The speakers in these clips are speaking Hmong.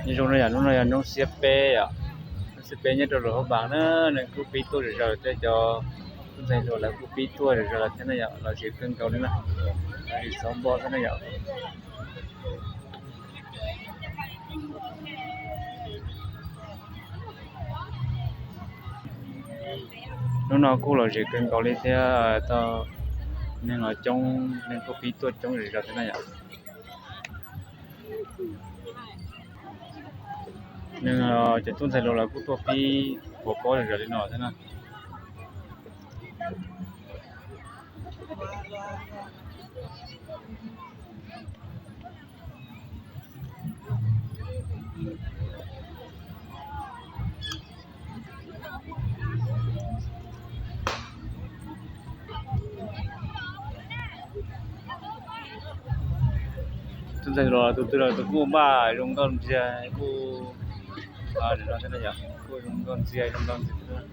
Nyob zoo no yom, hnub no yog hnub xiab peb yom, hnub xiab peb nyob rau Luas Phab Npas na, neeg kuj pib tuaj zom zaws thiab, cov tub ntxhais hluas lawv kuj pib tuaj zom zaws lawm thiab na yom, lom zem kawg nkaus li na, lom zem txaus npo thiab na yom. Hnub no kuj lom zem kawg nkaus li thiab, tau neeg los coob, neeg kuj pib tuaj coob zom zaws thiab na yom. Neeg, cov tub ntxhais hluas lawv kuj tuaj pib puas pob zom zaws li no thiab na. Tub ntxhais hluas tus twg los tus kuj npaj zoo nkauj ntxiag, kuj, kuj zoo nkauj ntxiag, zoo nkauj ntxiag.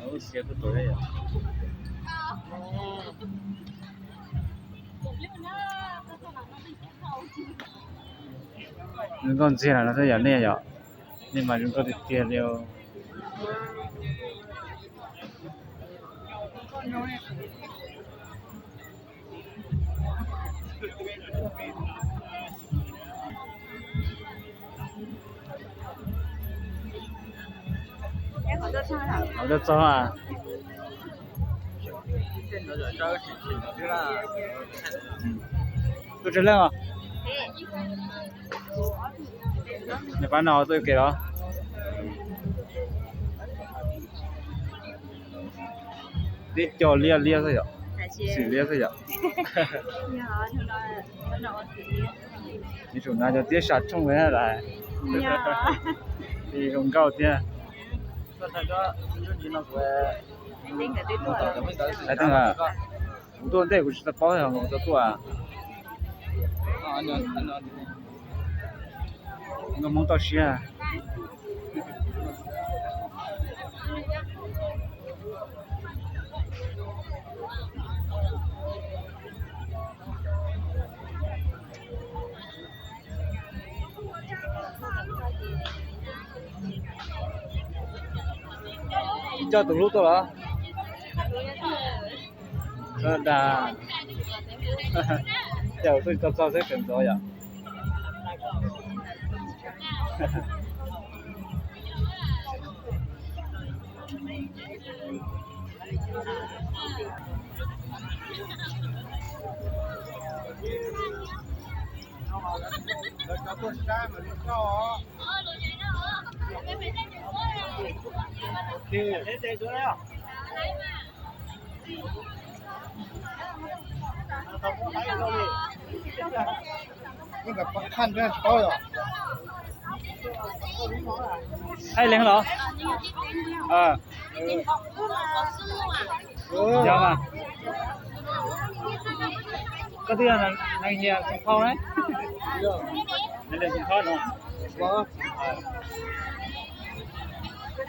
Lub xiab kuj tuav thiab yom. Zoo nkauj ntxiag lawm no thiab yom, nej yom, nej mas zoo nkauj tiag tiag li. Ua tsaug tsaug a. Tus tsawg leej os? Nws pab no tuaj ua ke los? Tib co liab liab xwb yom, xim liab xwb yom. Yuav tsum hnav cov tiab sam tshooj li lawm, zoo nkauj thiab. Hais tias kuv tuaj ntej kuv tsis tau paub os, kuv tau tuaj. Nkauj Hmoob toj siab. Coj tus hlub tuaj los? Dag, cas tuaj tsis tau txog xwb tseem ntxov yom. Thaij Leej los? Yog mas. Koj twb yog Nas Lias Xeem Phau ne? Nas Lias Xeem Phau no.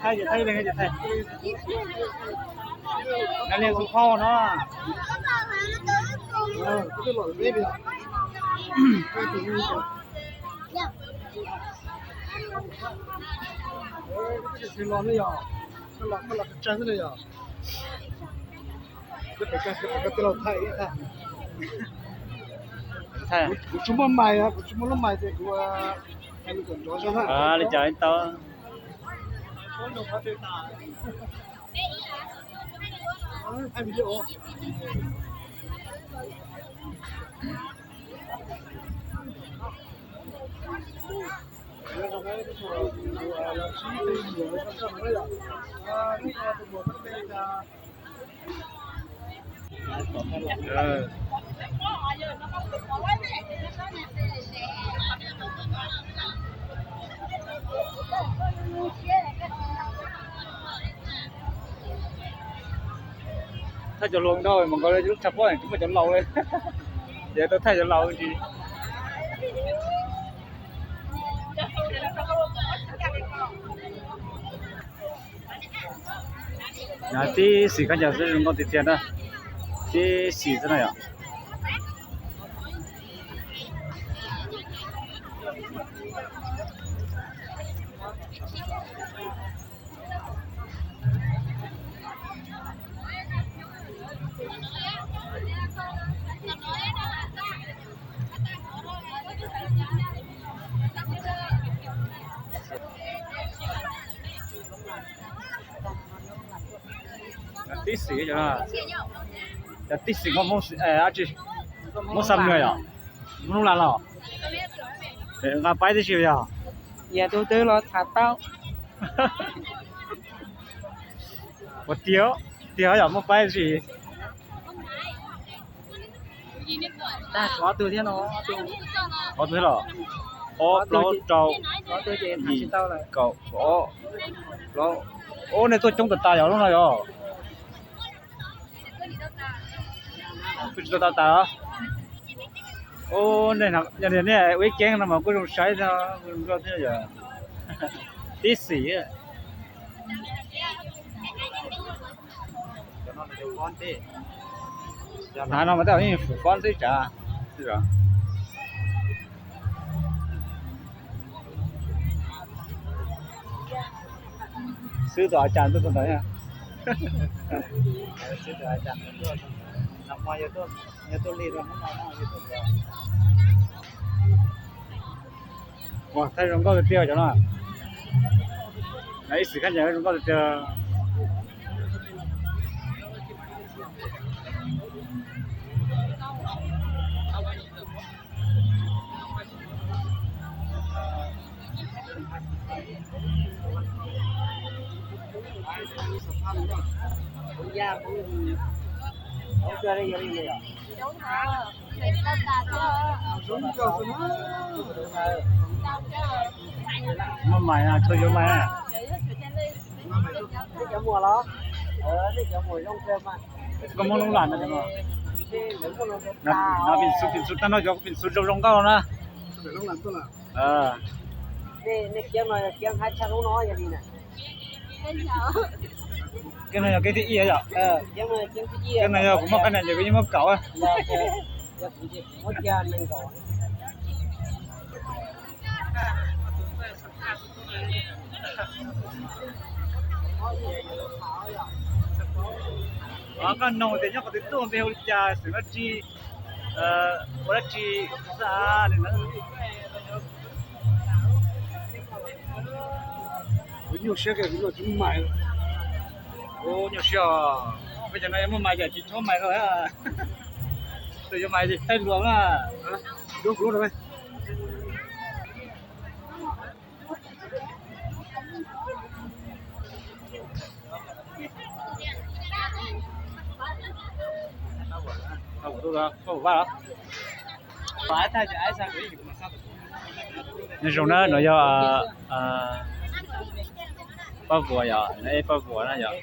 Thaij, thaij Leej, thaij. Nas Lias Xeem Phau no. Kuv tsis muaj mais, kuv tsis muaj lub mais ces kuv hais lus kom nrov zog na. Li cas tau. Thaij cov hluas nkauj mas nkaus li lub tshav pob tsis muaj cov laus li. Ces tau thaij cov laus tsis. Tib xim khaub ncaws xwb zoo nkauj tiag tiag na. Tib xim xwb na yom. Tib xis, cov tib xis muab, muab xam nws yom, muab lub las los nqa paib tib si yog. Yog tus twg los tham tau. Ua tiag, tiag yog muab paib tib si. Tag ob tug thiab no. Ob tug thiab los? Ob, plaub, rau, yim, kaum, ob, plaub. Ub, nej tuaj coob tas tas yog lub no yog. Kuj tsis tau tas tas os. Ub, yog nej ua ib keeb no mas kuj zoo saib no, zoo nkauj thiab yog. Tib xis. Hnav no mas tej zaum yeej fum fob xwb tsav. Xwb tus a cas tuaj ntawd. Ua thaij zoo nkauj tiag tiag cov no. Ib xwm khab nyas zoo nkauj tiag tiag. Muaj mais, txhua yuav mais. Koj muab lub lam no. No pis xu, pis xu tag no cov pis xu zoo zoo nkauj na. Kev no yog kev thib ib yom. Kev no yog kuv muaj qee na ces kuv yeej muab kaum. Koj noog tias nyob qhov twg tuaj npe hu li cas, xeem dab tsi, ua dab tsi, xav li ntawd. Kuv nyuaj siab, kuv nyuaj tsis muaj mais. Kuv nyuaj siab os. Peb cov no muaj mais ces tsis txhob mais lawm. Tus yuav mais ces thaij luag na. Nyob zoo na, no yog paj vuas yom, no ej paj vuas na yom.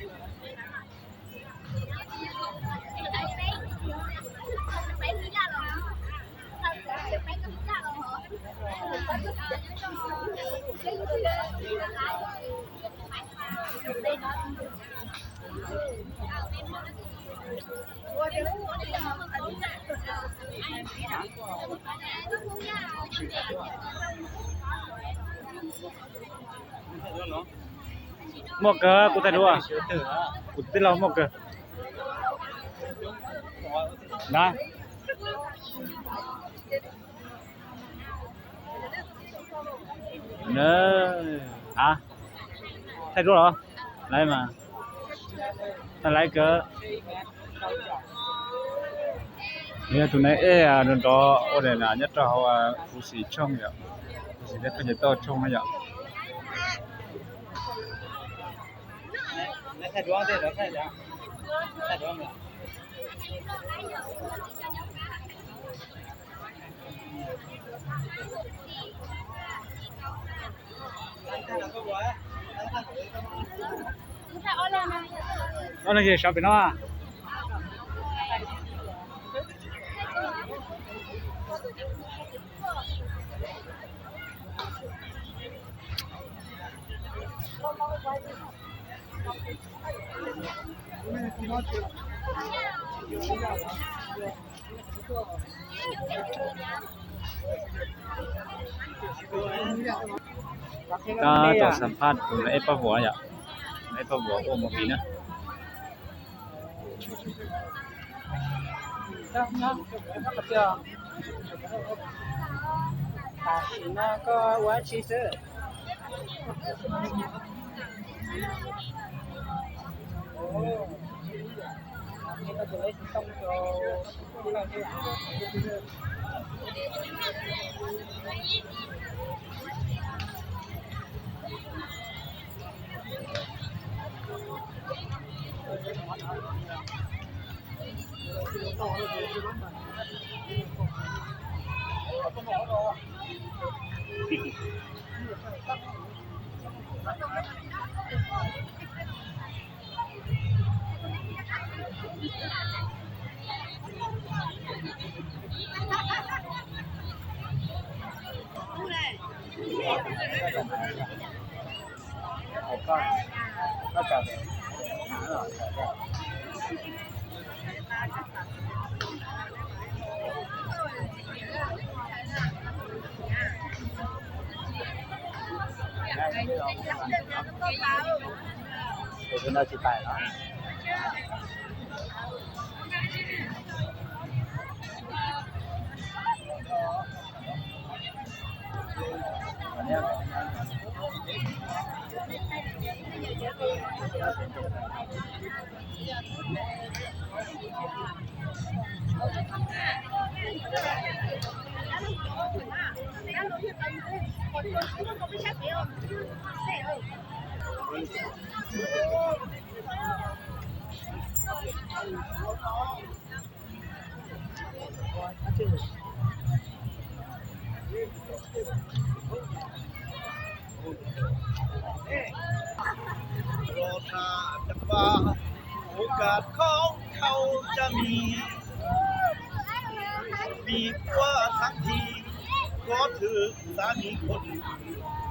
Muaj kawg, kuv thaij duab, kuv tij laug muaj kawg na. A, thaij duab los? Laiv mas, thaij laiv kawg. Yog tus nai ej nrov nrov ua daim na nyob rau hauv Fuxi tshooj yom, Fuxi thiab Pheej Nce Toj tshooj na yom. Ob leeg sawv pem no. Tab tom xam phaj tus nai ej paj vuas yom, nai ej paj vuas ua movie na. Tam sim no koj ua dab tsi xwb? Tus no tsis pais no. Rau tha cam pa, ua kam khoob khau cam mis, mis quaj thab thi, koj thwm xav mis khuam lwm.